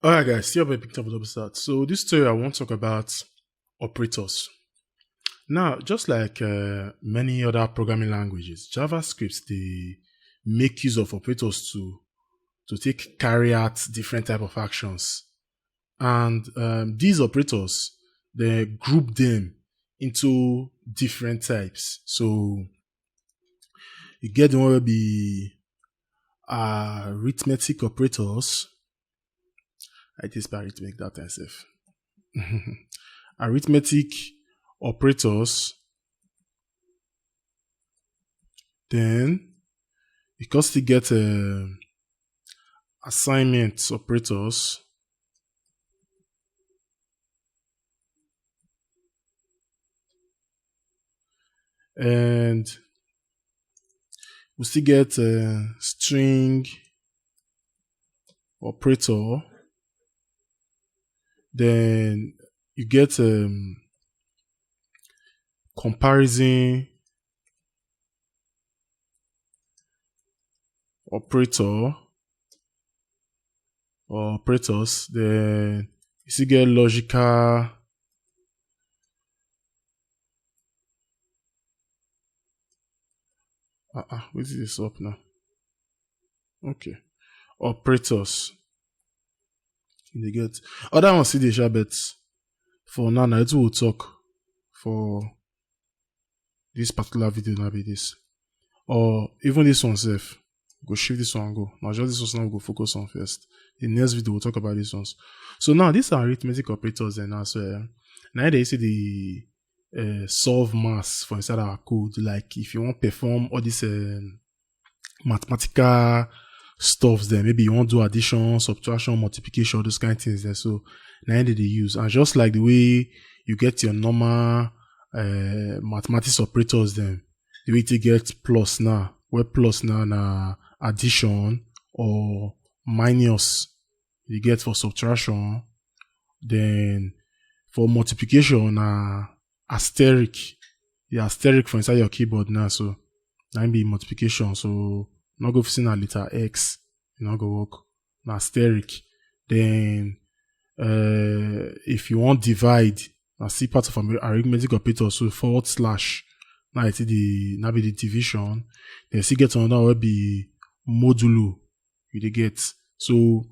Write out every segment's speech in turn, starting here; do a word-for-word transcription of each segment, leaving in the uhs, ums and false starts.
All right, guys, see your big top of the start. So this story I want to talk about operators. Now, just like uh, many other programming languages, JavaScript they make use of operators to to take carry out different type of actions, and um, these operators they group them into different types. So you get the one will be arithmetic operators. I just arithmetic that time sef. Arithmetic operators. Then you can still get uh, assignment operators. And we still get uh, string operator. Then you get um, comparison operator or operators. Then you still get logical uh-uh, what is this up now? Okay. Operators. You dey get other ones still dey sha, but for now, na wetin we talk for this particular video na be this. Or even this one sef, go shift this one go. Na just this one now we go focus on first. The next video we'll talk about these ones. So now these are arithmetic operators and as well. Now they see the uh, solve maths for inside our code. Like if you want perform all these um, mathematical stuffs, then maybe you want do addition, subtraction, multiplication, those kind of things there. So now they dey use. And just like the way you get your normal uh, mathematics operators, then the way to get plus now, where plus now na addition or minus you get for subtraction, then for multiplication na asterisk. The asterisk for inside your keyboard now, so na im be multiplication. So no go fit see na letter X, e no go work. Na asterisk. Then uh, if you want divide, na still part of arithmetic operator, so forward slash. Now I see the now be the division. Then still get another will be modulo. You dey get. So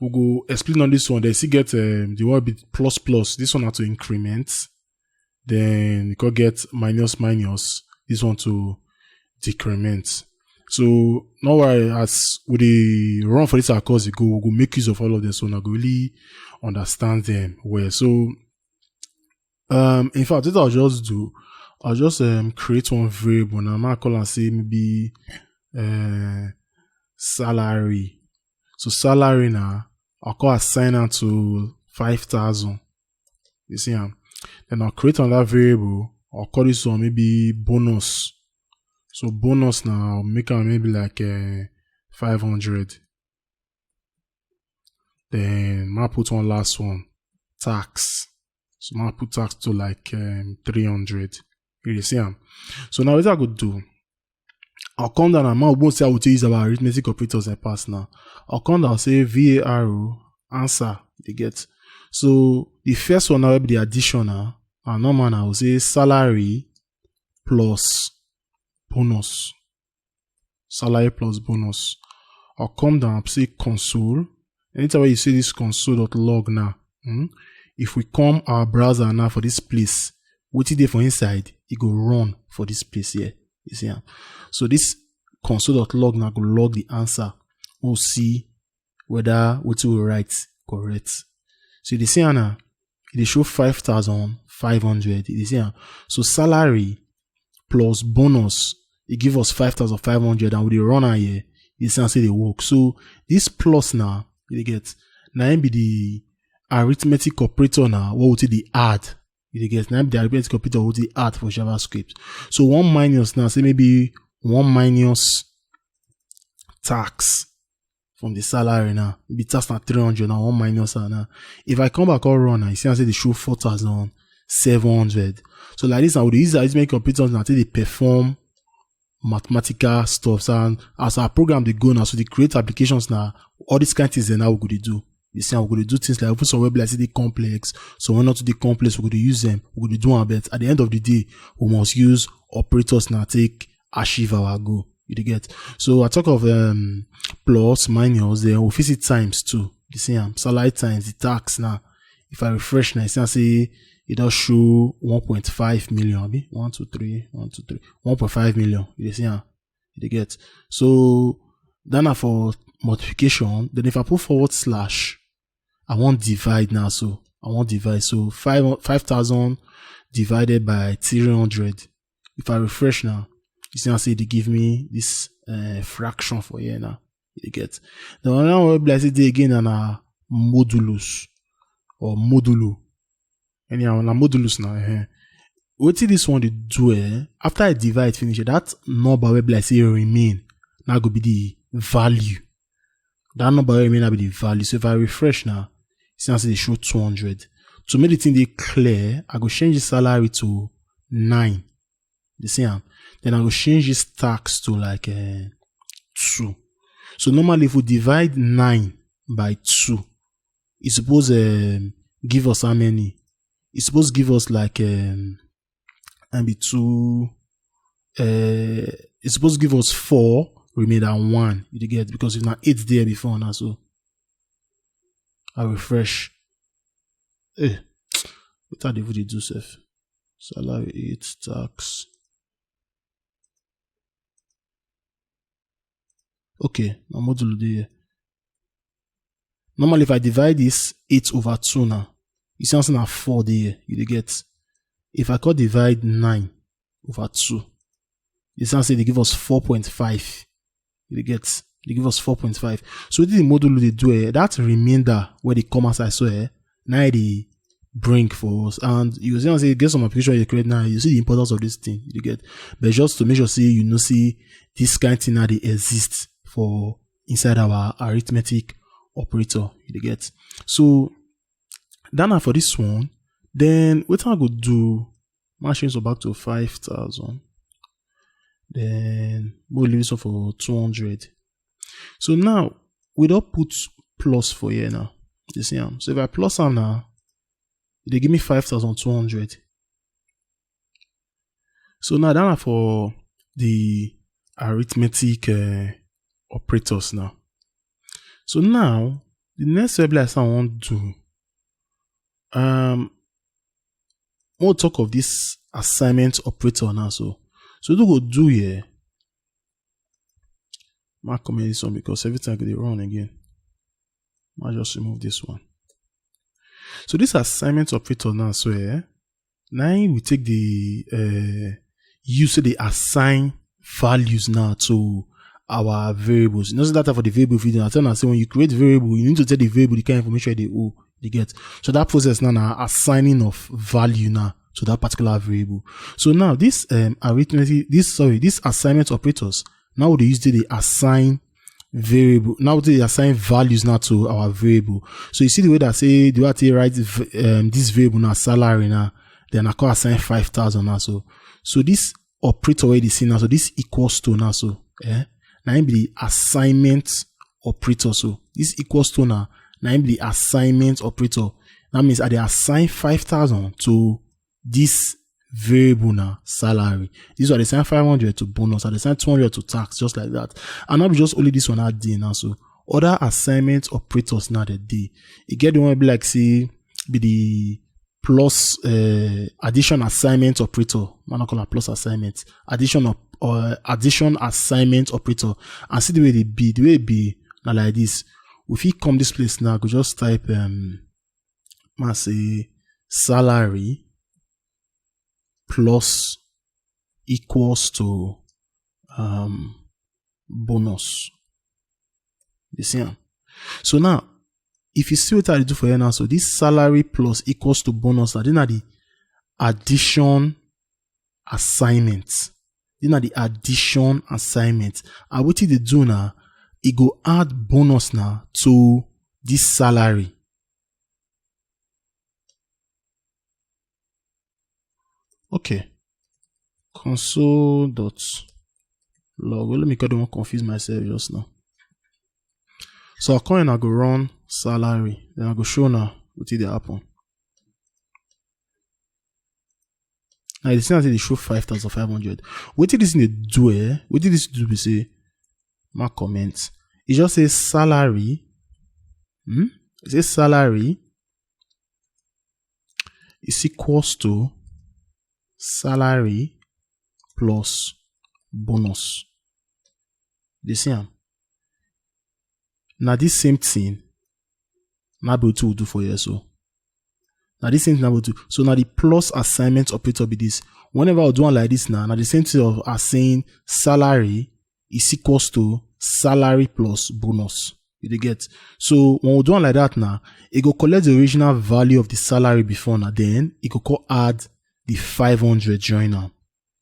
we go explain on this one. Then still get um, the one be plus plus. This one na to increment. Then you could get minus minus. This one to decrement. So now I as we dey run for this our course, we go we go make use of all of this. So I go really understand them well. So um in fact, what I'll just do, I'll just um create one variable. Now I might call and say maybe uh salary. So salary now, I'll call assign am to five thousand. You see am? Then I'll create another variable. I'll call this one maybe bonus. So bonus now, I'll make am maybe like uh, five hundred. Then I'll put one last one, tax. So I'll put tax to like um, three hundred. You dey see am? So now what I go do? I'll come down and man won't say I will use our arithmetic operators I pass now. I'll come down and say V A R O answer they get. So the first one now will be the additional. And normal now I will say salary plus bonus. Salary plus bonus. I'll come down and say console. Anytime you see this console.log now, hmm, if we come our browser now for this place, what it dey for inside, it go run for this place here. You see am? So this console.log now go log the answer. We'll see whether what we write correct. So you dey see am now, it dey show five thousand five hundred. You dey see am? So salary plus bonus, it give us five thousand five hundred and we dey run am here. You see am say dey work. So this plus now, you dey get, na im be the arithmetic operator now, what we take dey add. You dey get, na im be the arithmetic operator wey we take dey add for JavaScript. So one minus now, say maybe one minus tax from the salary now. Maybe tax na three hundred now, one minus am now. If I come back or run now, you see am say dey show four thousand seven hundred. So like this now, we dey use arithmetic operators now take dey perform mathematical stuff. So, and as our program dey go now, so dey create applications now, all these kind things dem now we go dey do. You see, we go dey do things like, even some wey be like say dey complex, so when not dey complex, we go dey use them, we go dey do am. But at the end of the day, we must use operators now take achieve our goal. You dey get? So I talk of um plus, minus, then we fit see times too. You see am, salary times the tax now. If I refresh now, you see am say e don show one point five million, abi? One, two, three, one, two, three, one point five million. You dey see am? You dey get? So that na for multiplication. Then if I put forward slash, I wan divide now. So I wan divide. So five, five thousand divided by three hundred. If I refresh now, you see am say e dey give me this uh, fraction for here now. You dey get? The one wey be like say dey again na, na modulus or modulo. Anyhow, na modulus na. Eh. Wetin this one dey do, eh? After I divide finish, eh, that number wey be like say remain, na go be the value. That number wey remain na be the value. So if I refresh now, you see am say e dey show two hundred. To make the thing dey clear, I go change the salary to nine. You see am? Then I go change this tax to like uh, two. So normally, if we divide nine by two, e suppose um, give us how many? E suppose give us like um, and be two. Uh, e suppose give us four, remainder one. You dey get? Because if na eight there before now, so I refresh. Eh, wetin I dey even dey do sef? Salary, eight, tax. Okay, na module dey here. Normally, if I divide this eight over two now, you see am say na four dey here. You dey get? If I come divide nine over two, you see am say e dey give us four point five. You dey get? E dey give us four point five. So wetin the module dey do, eh, that remainder wey dey come outside so, eh, na e dey bring for us. And you see am say e get some application you create now, you see the importance of this thing. You dey get? But just to make sure say you know say this kind thing now dey exist for inside our arithmetic operator. You dey get? So that na for this one. Then wetin I go do, ma change am back to five thousand. Then we'll leave this one for two hundred. So now we don put plus for here now. You see am? So if I plus am now, e dey give me five thousand two hundred. So now that na for the arithmetic uh, operators now. So now the next wey be like say I wan do, um, we'll talk of this assignment operator now. So so wetin we go do here? Ma comment this one because everything go dey run again. Ma just remove this one. So this assignment operator now, so eh, now we take the uh, use to the assign values now to our variables. You know, so that for the variable video, I tell you say when you create variable, you need to tell the variable the kind of information they owe, you get. So that process now, now assigning of value now to that particular variable. So now this um, arithmetic, this, sorry, this assignment operators, now they use to the assign variable. Now they assign values now to our variable. So you see the way that say, do I take write v- um, this variable now, salary now? Then I call assign five thousand now. So so this operator where they see now, so this equals to now, so eh, now be the assignment operator. So this equals to now, now be the assignment operator. That means I dey assign five thousand to this variable now, salary. This one I dey assign five hundred to bonus, I dey assign two hundred to tax, just like that. And not just only this one I dey now. So other assignment operators now dey dey. E get the one be like say be the plus uh, addition assignment operator. Man, I call it plus assignment. Addition of uh, addition assignment operator. And see the way they be. The way it be now like this. If you come this place now, go just type um, ma say salary plus equals to um bonus. You see am? So now, if you see what I do for here now, so this salary plus equals to bonus, I think na the addition assignment. Then na the addition assignment. And wetin e dey do now, e go add bonus now to this salary. Okay. Console dot log. Well, let me, I don confuse myself just now. So I come and I go run salary. Then I go show now what did happen. Now you see I say they show five thousand five hundred. What did this thing they do? Eh? What did this do? We say my comment. It just says salary. Hmm? It says salary is equals to salary plus bonus. You see am? Now this same thing, now be two do for you so. Now this same thing now be two. So now the plus assignment operator be this. Whenever I do one like this now, now the same thing of as saying salary is equals to salary plus bonus. You dey get? So when we do one like that now, it go collect the original value of the salary before now, then it go call add the five hundred join now.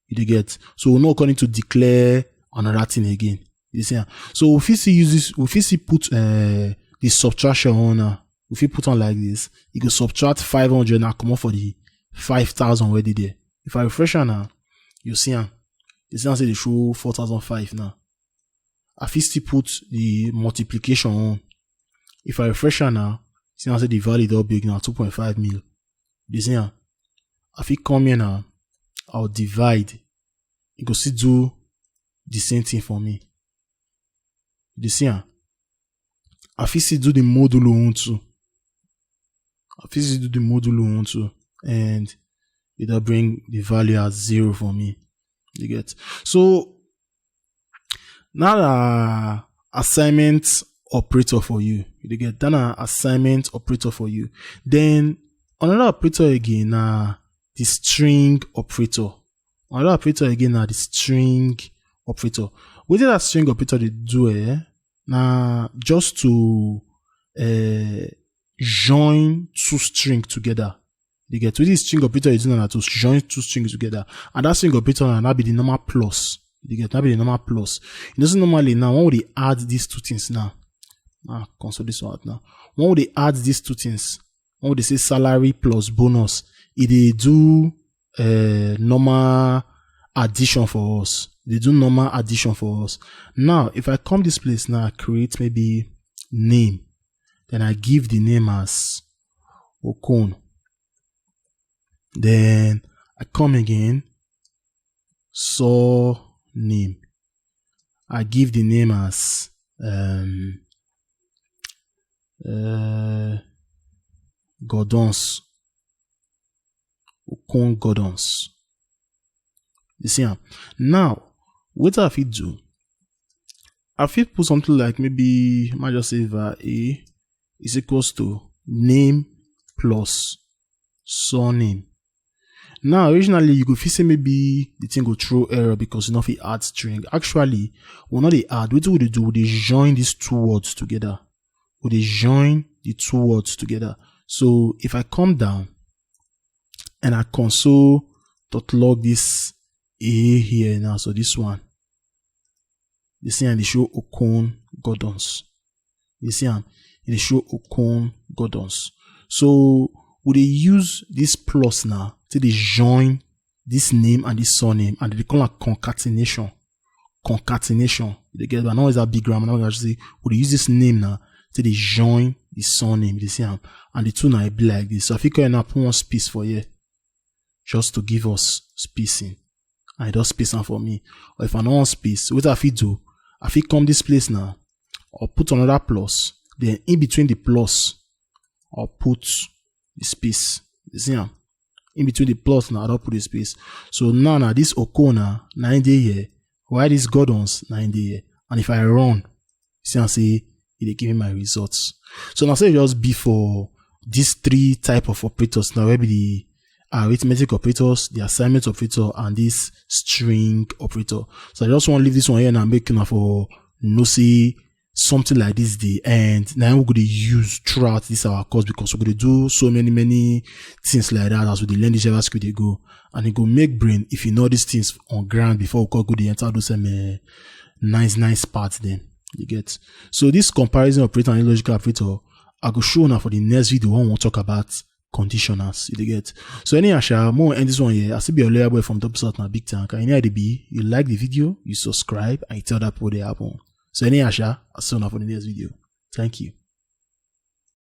You dey get? So we're not going to declare another thing again. You see? So if you see use this, if you see put uh, the subtraction on now, if you put on like this, you go subtract five hundred now, come off for the five thousand already there. If I refresh on now, you see am. You see am say they show four thousand five now. I fit still put the multiplication on. If I refresh am now, see am say the value don big now, two point five mil. You see am? I fit come here now, I'll divide. You go still do the same thing for me. You see am? I fit still do the modulo on too. I fit still do the modulo on too. And it will bring the value as zero for me. You get? So now the assignment operator for you. You get? Then an assignment operator for you. Then another operator again, uh, the string operator. Another operator again, uh, the string operator. What did that string operator they do? Eh? Now just to uh, join two string together. You get? With this string operator is now to join two strings together, and that string operator now be the normal plus. You get? That be the normal plus. You know, so normally now when we add these two things now, ah, console this one out now. When we add these two things, when we say salary plus bonus, it they do uh, normal addition for us. They do normal addition for us. Now, if I come this place now, I create maybe name, then I give the name as Okon. Then I come again, surname. I give the name as um uh Gordons. Okon Gordons. You see am? Now, what I fit do? I fit put something like maybe I just say var a is equals to name plus surname. Now, originally you could fit say maybe the thing go throw error because you know if you add string. Actually, we not they add. What do they do? They join these two words together. Or they join the two words together. So if I come down and I console dot log this a here now, so this one, you see, and they show Okon Gordons. You see, and they show Okon Gordons. So would they use this plus now to they join this name and this surname, and they call it concatenation. Concatenation. You get? But now is that big grammar. Now I say, would they use this name now to they join the surname? You see, am, and the two now it be like this. So if you can now put one space for here, just to give us spacing, and it does space am for me. Or if I don't want space, what I fit do? I fit come this place now, or put another plus. Then in between the plus, I'll put the space. You see am? In between the plus now, I don't put the space. So now, now this Okona, nine day here. Why these Gordons, nine day here? And if I run, see and say, it dey give me my results. So now say just before these three type of operators now, where be the arithmetic operators, the assignment operator, and this string operator. So I just want to leave this one here and make you know for no see something like this day, and now we're going to use throughout this our course, because we're going to do so many, many things like that as we dey learn this JavaScript they go, and it go make brain if you know these things on ground before we go go the enter those um, uh, nice, nice parts then. You get? So this comparison operator and logical operator, I go show now for the next video when we talk about conditionals. You dey get? So any asha, more end this one here. I still be a lawyer boy from Top South now, big time. Can you be? You like the video, you subscribe, and you tell that people they happen. So any asha, I'll see you now for the next video. Thank you.